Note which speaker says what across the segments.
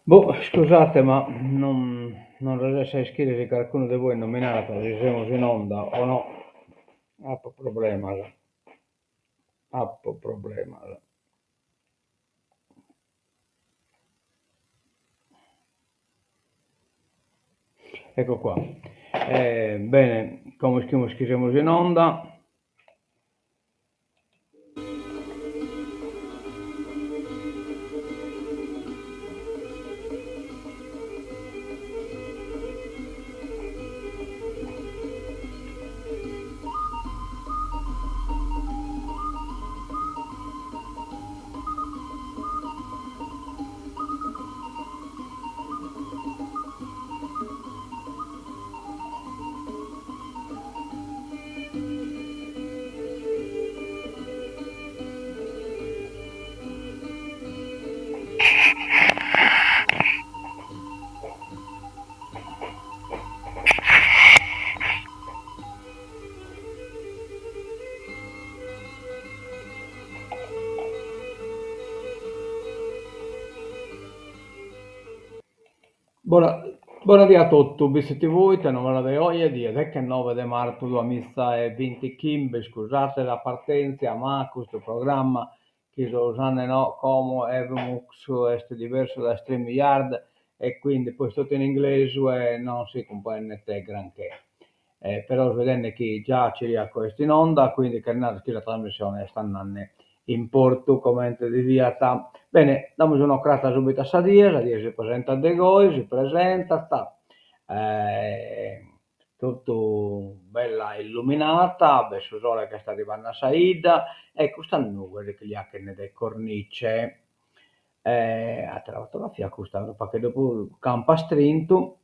Speaker 1: Boh, iscusate ma non non resesso a ischire si carcunu de bois non mi narat si semus in onda o no, apo problemas, apo problemas. Ecco qua, bene, como ischimus chi semus in onda. Bona bona die a totu, Bitzi TV, ite novas de oje, die dechenoe de martu duamizaebintichimbe, iscusate sa partèntzia ma custu programma chi so usande no como Evmux est diversu dae StreamYard e quindi poi est totu in inglesu e non si cumprendet granché. Però so 'idende chi già Ciriaco est in onda, quindi cheret narrer chi sa trasmissione est andende in portu comente deviat. Bene, damus un'ocrata subito a sa die, sa die si presentat de goi, si presentat totu bella illuminata, b'est su sole chi est arrivende a sa 'idda e custas nughes chi li 'achen de cornice. Atera fotografia custa unu pagheddu prus campu astrintu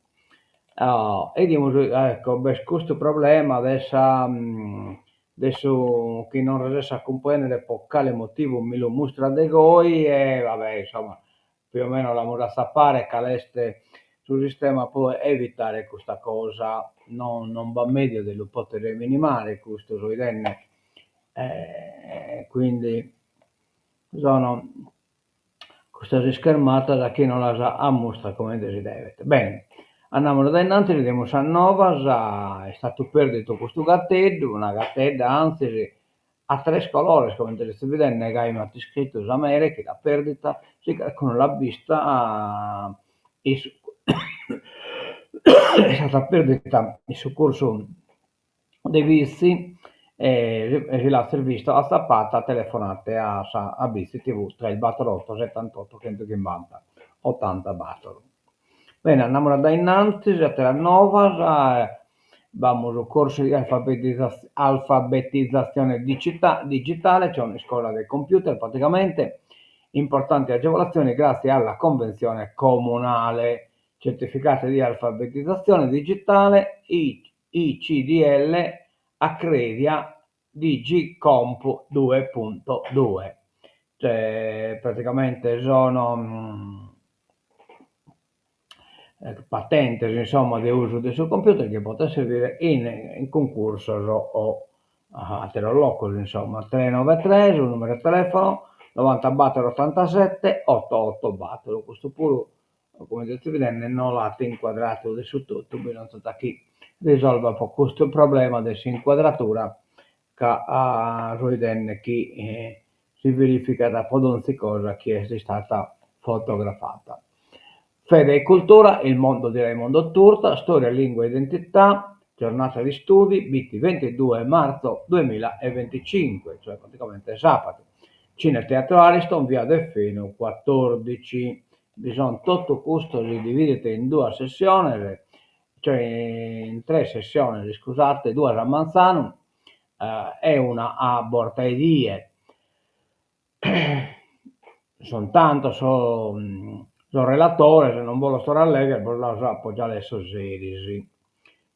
Speaker 1: e 'idimus ecco b'est custu problema de sa de su chi non resesso a cumprendere po cale motivu mi lu mustrat de goi e va bè insomma più o meno l'amus a atzapare cale est su sistema pro evitare custa cosa, no non b'at mèdiu de lu pòdere minimare custu so 'idende e quindi sono custas ischermatas chi non las ammustrat comente si devet. Bene, andamus dae innantis, bidimus sas novas, est istadu perdidu custu gateddu, una gatedda antzis, a tres colores comente seis bidende, gai m'at iscritu sa mere chi l'at perdida, si carcunu l'at bista est istada perdida in su cursu de Bitzi e si l'azis bista o atzapada telefonate a sa a Bitzi TV tres bator oto setantotto chentuchimbanta otantabator. Bene andamus a dae innantis, ateras novas, b'amus corsu di alfabetizzazione digitale, cioè un'iscola de computer praticamente, importanti agevolazioni grazie alla convenzione comunale, certificati di alfabetizzazione digitale, ICDL Accredia Digicomp due punto due, cioè praticamente sono patentes insomma de usu de su computer chi podent servire in cuncursos o ateros locos insomma, trenovetres su numeru de telefono novantabator otantasette oto oto bator, custu puru comente seis bidende no l'at incuadradu de su totu, bisonzat chi risolvat po custu problema de s'incuadratura ca so 'idende chi si verificat po donzi cosa chi est istada fotografada. Fede e cultura, il mondo di Raimondo Turta, storia, lingua e identità, giornata di studi, Bitti 22 marzo 2025, cioè praticamente sabato. Cineteatro Ariston, via Deffenu 14. Bi son totu custos si dividit in duas sessiones, cioè in tres sessiones, iscusate, duas a manzanu e una a borta 'e die. Son tantos sos sos relatores, non bos los torro a legher, bos los apo già lessos eris.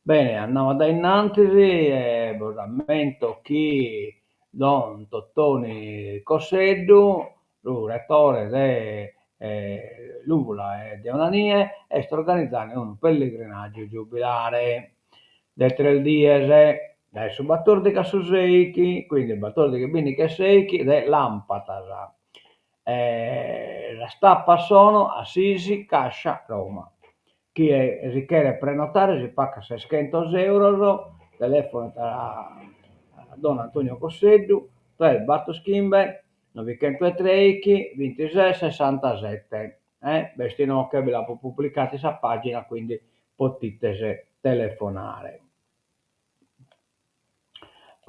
Speaker 1: Bene, andamus a dae innantis e bos ammento chi don Totoni Cosseddu Su retore de Lùvula e de Onanie est organizende unu pellegrinàgiu giubilare de tres dies, dae su batòrdighi a su sèighi, quindi batòrdighi, bìndighi e sèighi de làmpadas. Sas tapas sono Assisi, Cascia, Roma. Chie si cheret prenotare si pagat seschentos euros, telefonat a don Antonio Cosseddu, tres bator chimbe novichentoetreichi bintises sessantasette, eh b'est inoghe, bi l'apo publicadu in sa pagina, quindi potides telefonare.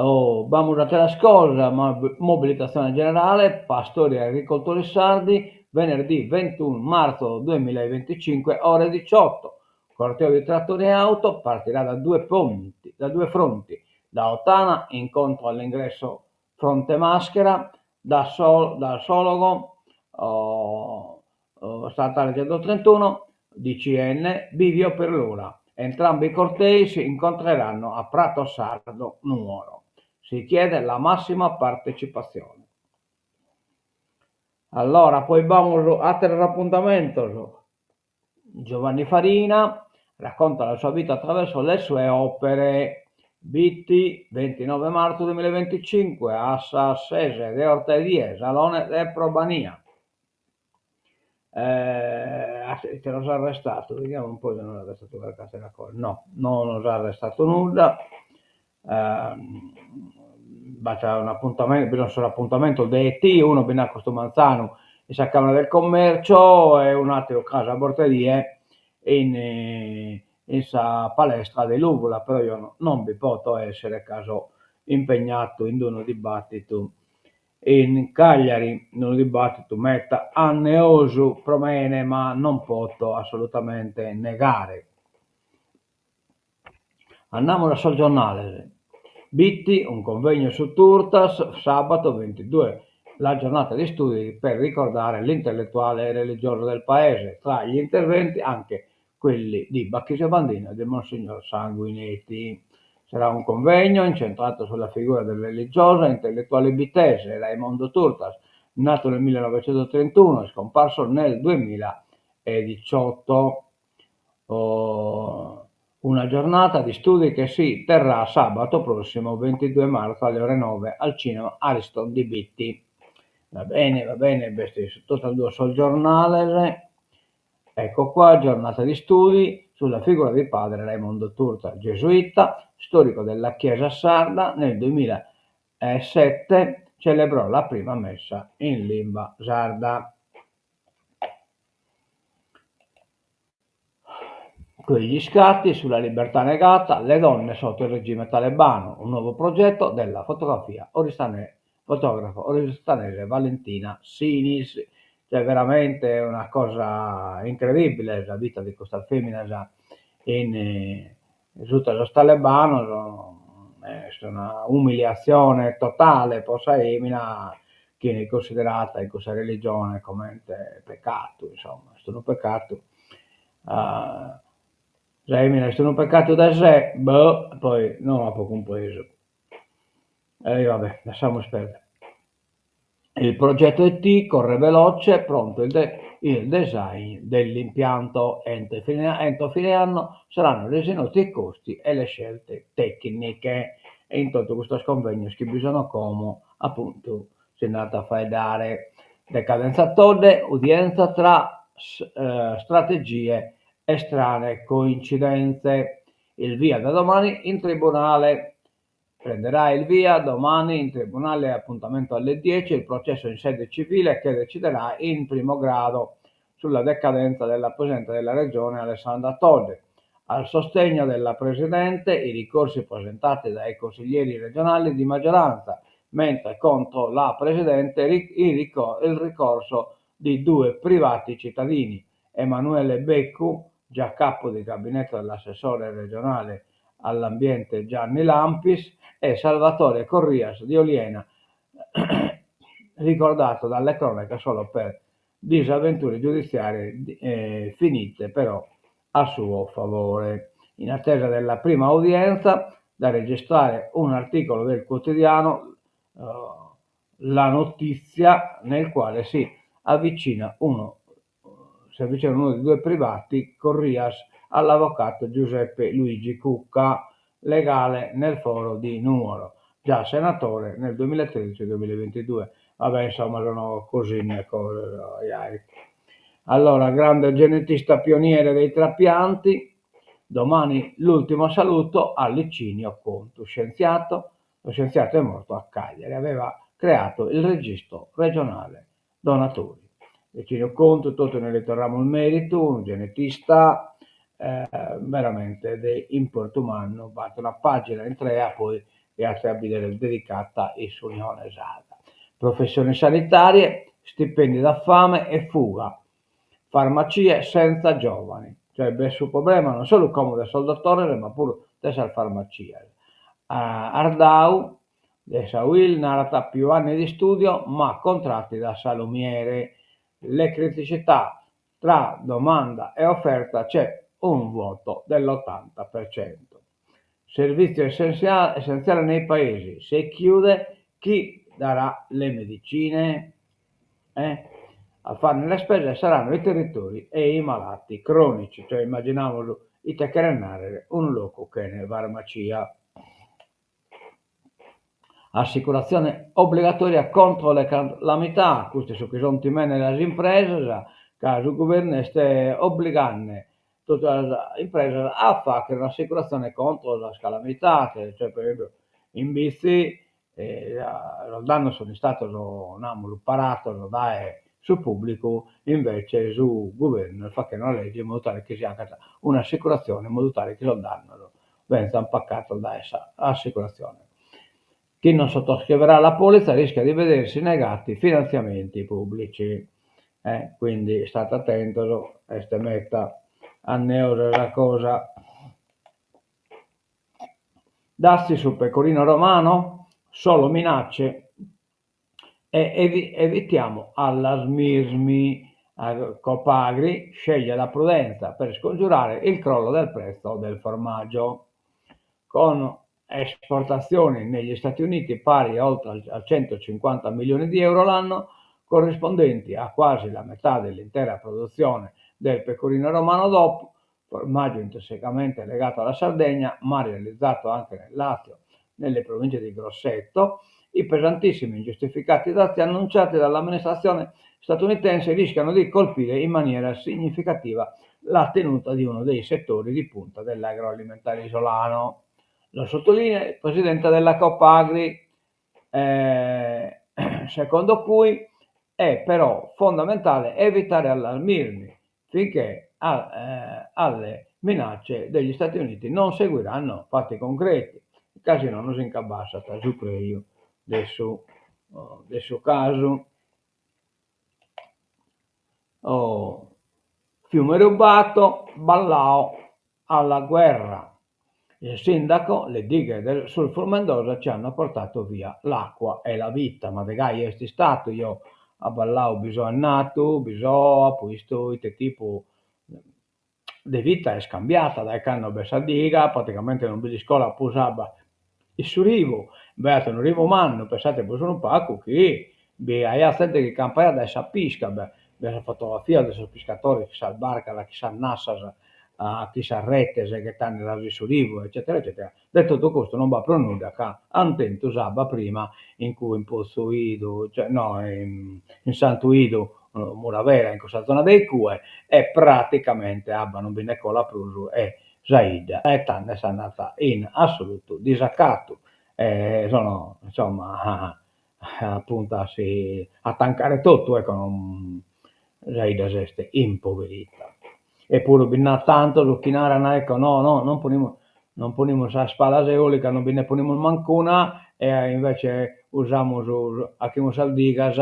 Speaker 1: Oh, b'amus ateras cosas, mobilitazione generale, pastori e agricoltori sardi, venerdì 21 marzo 2025, ore 18. Corteo di trattori e auto partirà da due ponti, da due fronti, da Ottana incontro all'ingresso fronte maschera, da Sol, da Sologo, oh, oh, statale 131, DCN, bivio per l'ora. Entrambi i cortei si incontreranno a Prato Sardo, Nuoro. Si chiede la massima partecipazione. Allora, poi b'amus àteros apuntamentos. Giovanni Farina racconta la sua vita attraverso le sue opere. Bitti, 29 marzo 2025, a sas ses de 'orta 'e die, Salone de Probania. Ite nos est restadu, vediamo un po' se nos est restadu carchi atera cosa, no, no nos est restadu nudda, b'at un'apuntamentu, bi sun sos apuntamentos de ET, unu bi nd'at custu manzanu in sa Camera del Commercio e un'ateru cras a borta 'e die in in sa palestra de Lùvula, però eo non bi poto essere ca so impegnadu in unu dibattitu In Cagliari, unu dibattitu meta anneosu pro mene ma non poto assolutamente negare. Andamus a sos giornales. Bitti, un convegno su Turtas, sabato 22, la giornata di studi per ricordare l'intellettuale e religioso del paese. Tra gli interventi anche quelli di Bachisio Bandinu e di Monsignor Sanguinetti. Sarà un convegno incentrato sulla figura del religioso e intellettuale bittese Raimondo Turtas, nato nel 1931 e scomparso nel 2018. Oh, una giornata di studi che si terrà sabato prossimo 22 marzo alle ore 9 al cinema Ariston di Bitti. Va bene, va bene, b'est totas duos sos giornales. Ecco qua, giornata di studi sulla figura di padre Raimondo Turtas, gesuita, storico della Chiesa sarda, nel 2007 celebrò la prima messa in limba sarda. Quegli scatti sulla libertà negata, le donne sotto il regime talebano, un nuovo progetto della fotografia oristanese, fotografa oristanese Valentina Sinis. Cioè veramente una cosa incredibile sa vita de custas feminas in suta sos talebanos, est una umiliatzione totale po sa femina chi 'enit cunsiderada in cussa religione comente pecadu, insomma, est unu pecadu sa femina est unu pecadu de sé, boh, poi no apo cumpresu E va bè, lassamus perdere. Il progetto ET corre veloce, pronto il, de il design dell'impianto. Entro fine, entro fine anno saranno resi noti i costi e le scelte tecniche. E in totu custos convegnos chi bi sono como, appuntu, si nd'at a faeddare. Decadenza Todde, udienza tra strategie e strane coincidenze. Il via da domani in tribunale. Prenderà il via domani in tribunale appuntamento alle 10 il processo in sede civile che deciderà in primo grado sulla decadenza della Presidente della Regione Alessandra Todde. Al sostegno della Presidente i ricorsi presentati dai consiglieri regionali di maggioranza, mentre contro la Presidente il ricorso di due privati cittadini, Emanuele Beccu, già capo di gabinetto dell'assessore regionale all'ambiente Gianni Lampis e Salvatore Corrias di Oliena, ricordato dalle cronache solo per disavventure giudiziarie eh, finite però a suo favore. In attesa della prima udienza, da registrare un articolo del quotidiano eh, La Notizia nel quale si avvicina uno si avvicina uno dei due privati, Corrias, all'avvocato Giuseppe Luigi Cucca, legale nel foro di Nuoro, già senatore nel 2013-2022. Va bè insomma sono cosine cosas diaici. Allora grande genetista pioniere dei trapianti, domani l'ultimo saluto a Licinio Contu, scienziato, lo scienziato è morto a Cagliari, aveva creato il registro regionale donatori. Licinio Contu, totu ne li torramus meritu, unu genetista veramente de importu mannu, b'at una pagina intrea poi chi ais a bìdere dedicata in s'Unione Sarda. Professioni sanitarie, stipendi da fame e fuga, farmacie senza giovani, cioè b'est su problema non solu como de sos dotores ma puru de sas farmacias. Ardau de sa Uil narat più anni di studio ma contratti da salumiere, le criticità tra domanda e offerta c'è un vuoto dell'ottanta per cento. Servizio essenziale nei paesi, se chiude chi darà le medicine? Eh? A farne le spese saranno i territori e i malati cronici, cioè immaginamus ite cheret nàrrere unu locu chene farmacia. Assicuratzione obligatòria contro le calamità, custu est su chi sunt timende sas impresas, ca su guvernu est obligande totu sas impresas a fàghere un'assicuratzione contro sas calamitades, cioè per esempio in Bitzi sos dannos sunt istados, namus, parados dae su pùblicu, invece su guvernu est faghende una lege in modu tale chi si agat un'assicuratzione in modu tale chi sos dannos benzant pagados dae sa assicuratzione. Chi non sottoscriverà la polizza rischia di vedersi negati finanziamenti pubblici. Eh, quindi state atentos, est meta anneosa sa cosa. Dazi sul pecorino romano? Solo minacce e evitiamo allarmismi. Copagri sceglie la prudenza per scongiurare il crollo del prezzo del formaggio. Con esportazioni negli Stati Uniti pari a oltre a 150 milioni di euro l'anno, corrispondenti a quasi la metà dell'intera produzione del pecorino romano DOP, formaggio intrinsecamente legato alla Sardegna, ma realizzato anche nel Lazio, nelle province di Grosseto, i pesantissimi e ingiustificati dazi annunciati dall'amministrazione statunitense rischiano di colpire in maniera significativa la tenuta di uno dei settori di punta dell'agroalimentare isolano. Lo sottolinea il presidente della Copagri, eh, secondo cui è però fondamentale evitare allarmismi finché a, eh, alle minacce degli Stati Uniti non seguiranno fatti concreti, ca si nono si nch'abbassat su preju de su, de su casu. Oh, fiume rubato, Ballao alla guerra. Il sindaco, le dighe del, sul Flumendosa ci hanno portato via l'acqua e la vita, ma de gai est istadu, eo a Ballao bi so andadu, bi so, apo 'istu ite tipu de vita est cambiada dae cando b'est sa diga, praticamente non bi lis colat prus abba in su rivu, b'aiat unu rivu mannu, pensade bos unu pagu chi bi aiat zente chi campaiat dae sa pisca, b'at sas fotografias de sos piscadores chin sas barcas, chin sas nassas, chin sas retes ghetandelas in su rivu eccetera eccetera, de totu custu non b'at prus nudda ca ant tentu s'abba prima in cue in Potzu 'Idu, cioè no in Santu 'Idu Muravera in cussa zona de cue e praticamente abba non bi nde colat prus e sa 'idda e tando est andata in assolutu disacatu e sono insomma a puntu a si a tancare totu ecco non sa 'idda s'est impoverita. Eppuru bi nd'at tantos chi naran ecco no no non ponimus non ponimus sas palas eolicas non bi nde ponimus mancuna e invece usamus 'achimus sas digas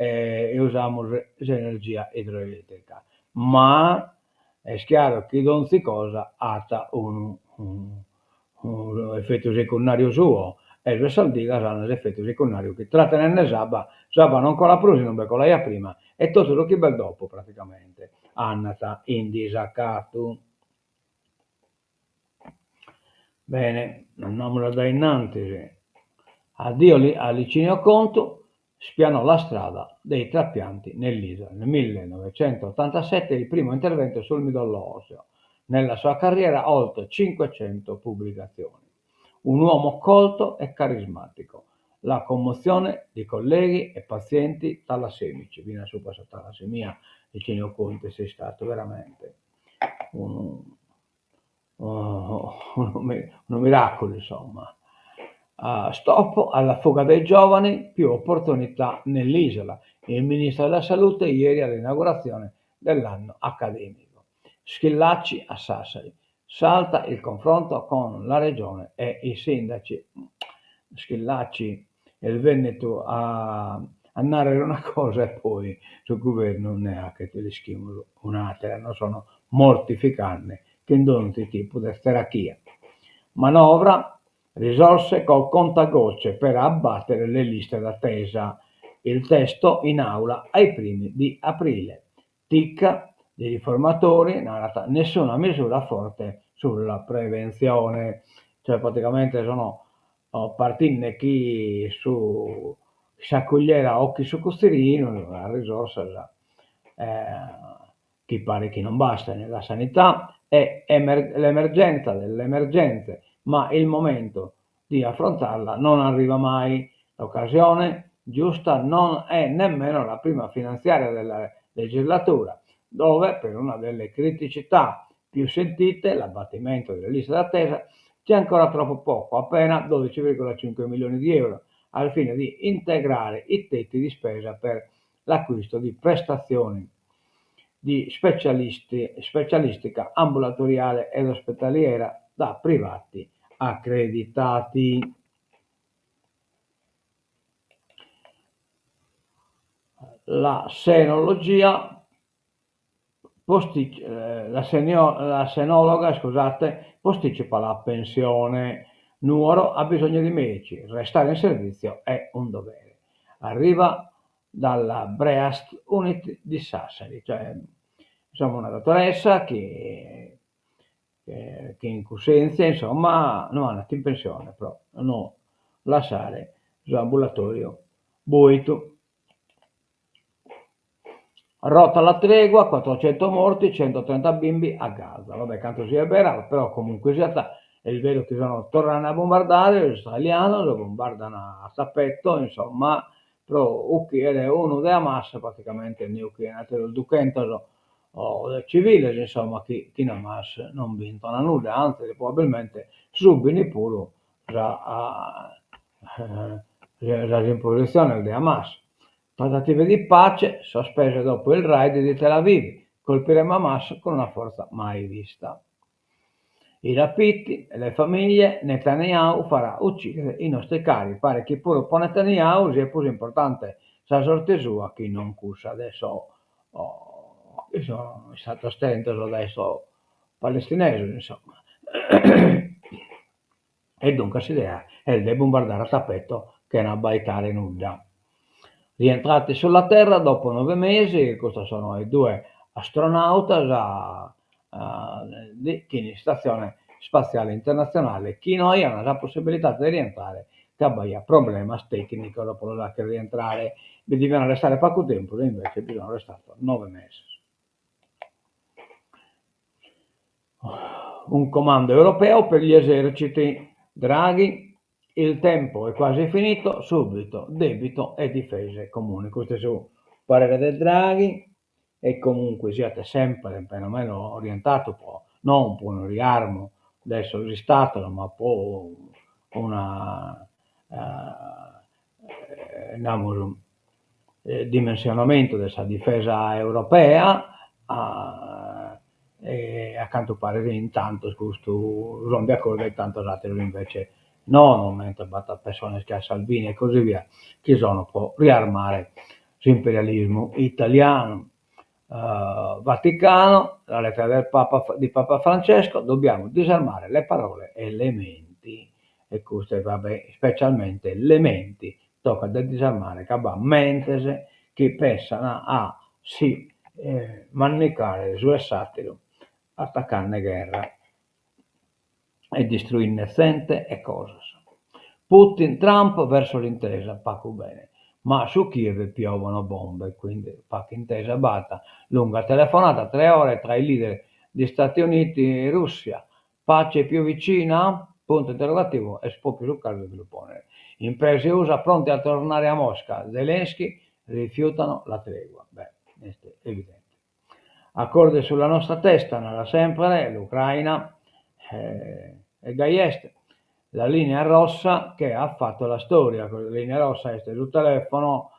Speaker 1: e usamus s'energia idroelettrica. Ma est chiaru chi donzi cosa at unu unu efetu secundariu suo e sas digas an s'efetu secundariu chi tratenende s'abba, s'abba non colat prus inube colaiat prima e totu su chi b'est dopo praticamente andat in disacatu. Bene, andamus a dae innantis. Addio a Licinio Contu, spianò la strada dei trapianti nell'isola. Nel 1987 il primo intervento sul midollo osseo. Nella sua carriera oltre 500 pubblicazioni. Un uomo colto e carismatico. La commozione di colleghi e pazienti talassemici, finas subra sa talassemia Licinio Conti est istadu veramente unu unu miraculu insomma. Stop alla fuga dei giovani, più opportunità nell'isola. Il ministro della Salute ieri all'inaugurazione dell'anno accademico. Schillaci a Sassari, salta il confronto con la Regione e i sindaci. Schillaci est bennidu a a narrer una cosa e poi su guvernu nde 'achet, l'ischimus, un'atera, nos sono mortificande chin donzi tipu de tzerachia. Manovra, risorse col contagocce per abbattere le liste d'attesa. Il testo in aula ai primi di aprile. Ticca dei Riformatori narat nessuna misura forte sulla prevenzione. Cioè praticamente sono partinde chi su sa cugliera o chi su cuzzerinu, sas risorsas chi paret chi non basten. La sanità è l'emergenza delle emergenze, ma il momento di affrontarla non arriva mai. L'occasione giusta non è nemmeno la prima finanziaria della legislatura, dove per una delle criticità più sentite, l'abbattimento delle liste d'attesa, c'è ancora troppo poco, appena 12,5 milioni di euro, al fine di integrare i tetti di spesa per l'acquisto di prestazioni di specialisti, specialistica ambulatoriale ed ospedaliera da privati accreditati. La senologia la, senio, la senologa scusate, posticipa la pensione. Nuoro ha bisogno di medici, restare in servizio è un dovere. Arriva dalla Breast Unit di Sassari, cioè insomma una dottoressa chi chi in cussenzia insomma no andat in pensione pro no lassare s'ambulatoriu boitu. Rotta la tregua, 400 morti, 130 bimbi a Gaza. Va bè, cantu siat bera, però comunque siat, est beru chi sono torrende a bombardare, sos israelianos bombardan a tappeto, insomma, pro ucchiere unu de Hamas praticamente nde ucchien ateros duchentos de civiles, insomma, chi chin Hamas non b'intran nudda, antzis probabilmente subin puru sa sas impositziones de Hamas. Trattative di pace sospese dopo il raid di Tel Aviv, colpiremo Hamas con una forza mai vista. I rapiti, le famiglie, Netanyahu farà uccidere i nostri cari. Paret chi puru pro Netanyahu siat prus importante sa sorte sua chi non cussa de sos chi sono istados tentos dae sos palestinesos, insomma. E duncas s'idea est de bombardare a tappeto chena abbaitare nudda. Rientrati sulla Terra dopo nove mesi, custos sono i due astronautas chi in Istatzione Spatziale Internatzionale chi no aiant sa possibilidade de rientrare ca b'aiat problemas tecnicos pro los fagher rientrare, bi deviant restare pagu tempus e invece bi sono restados nove meses. Un comando europeo per gli eserciti. Draghi, il tempo è quasi finito, subito debito e difese comuni. Custu est su parere de Draghi e comunque siat semper perlomeno orientadu po non po unu riarmu de sos istados ma po una namus dimensionamentu de sa difesa europea e a cantu paret in tantos custu sunt de acordu e tantos ateros invece nono, mentres b'at pessones che a Salvini e così via chi sono pro riarmare s'imperialismu italianu. Vaticano, la lettera del Papa di Papa Francesco, dobbiamo disarmare le parole e le menti. E custu va bè, specialmente le menti tocat de disarmare ca b'at mentes chi pessan a si mannicare su 'e s'ateru atacande gherra e distruinde zente e cosas. Putin, Trump verso l'intesa, pagu bene, ma su Kiev piovono bombe, quindi pagu intesa b'at, lunga telefonata, tre ore tra i leader di Stati Uniti e Russia, pace più vicina? Punto interrogativo, est propriu su casu de lu ponnere. Imprese Usa pronte a tornare a Mosca, Zelensky, rifiutano la tregua. Beh, est evidente. Accordi sulla nostra testa, narat semper l'Ucraina, e gai est. La linea rossa che ha fatto la storia, custa linea rossa est su telefono,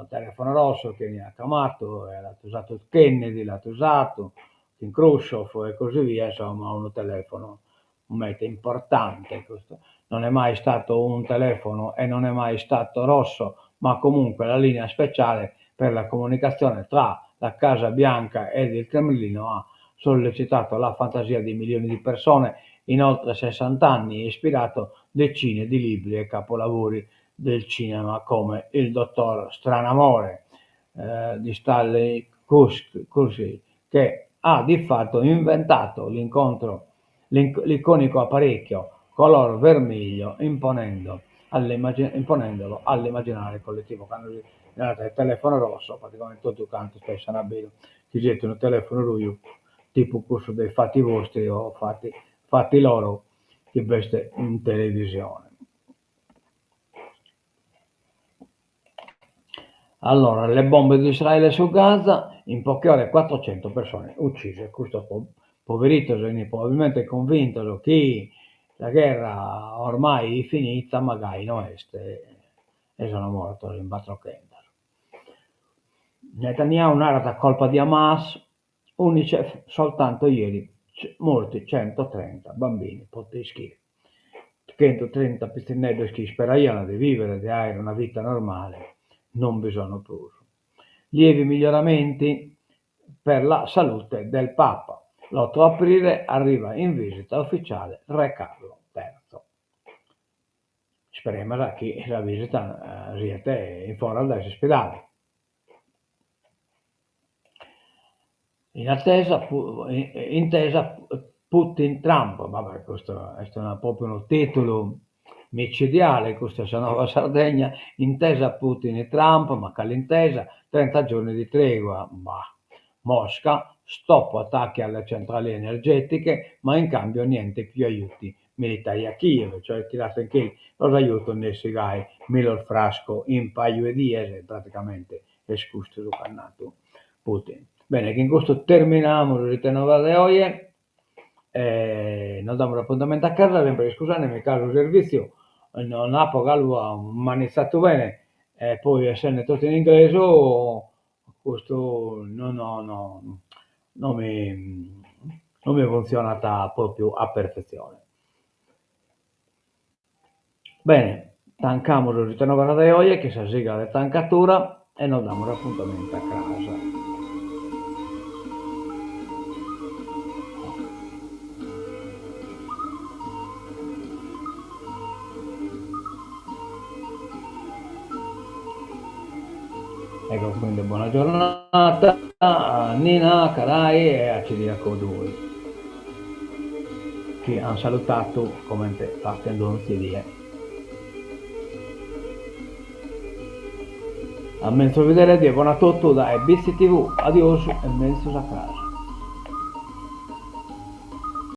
Speaker 1: telefono rosso chi 'eniat cramatu, l'at usatu Kennedy, l'at usatu chin Krusciov e così via, insomma unu telefono meda importante custu, non è mai stato un telefono e non è mai stato rosso, ma comunque la linea speciale per la comunicazione tra la Casa Bianca ed il Cremlino ha sollecitato la fantasia di milioni di persone in oltre sessant'anni e ispirato decine di libri e capolavori del cinema come Il dottor Stranamore di Stanley Kubrick che ha di fatto inventato l'incontro l'iconico apparecchio color vermiglio imponendo imponendolo all'immaginario collettivo. Cando si narat telefono rosso praticamente totu cantos pensant a beru chi siet unu telefono ruju tipu cussu de fatti vostri o fatti fatti loro chi b'est in televisione. Allora, le bombe di Israele su Gaza, in poche ore 400 persone uccise, custos poveritos fin probabilmente convintos chi sa gherra ormai fit finita, ma gai no est e sono mortos in batrochentos. Netanyahu narat colpa di Hamas, Unicef soltanto ieri morti centotrenta bambini, pote ischire. Chentutrinta pitzinneddos chi isperaian de vivere, de aere una vita normale, non bi sono prus. Lievi miglioramenti per la salute del Papa. L'otto aprile arriva in visita ufficiale Re Carlo Terzo. Isperemus chi sa visita siet in foras dae s'ispidale. In attesa intesa Putin-Trump, va bè custu est una propriu unu titulu micidiale custu 'e sa Nuova Sardegna, intesa Putin-Trump, ma cale intesa, trenta giorni di tregua, bah, Mosca, stop attacchi alle centrali energetiche, ma in cambio niente più aiuti militari a Kiev, cioè tirate nche sos aiutos nessi gai mi los frasco in pagu 'e dies, praticamente est custu su ch'at nadu Putin. Bene, chin custu terminamus s'Ite Novas de oje e nos damus apuntamentu a cras, sempre iscusandemi ca su servitziu non apo galu manitzadu bene e poi essende totu in inglesu custu no no no no mi no mi funtzionat propriu a perfetzione. Bene, tancamus s'Ite Novas de oje chin sa sigla de tancatura e nos damus apuntamentu a cras. Ecco quindi buona giornata a Nina, Carai e a Ciriaco Dui, chi an salutatu comente fachen donzi die. A menzus bidere die bona a totu dae Bitzi TV, adiosu e menzus a cras.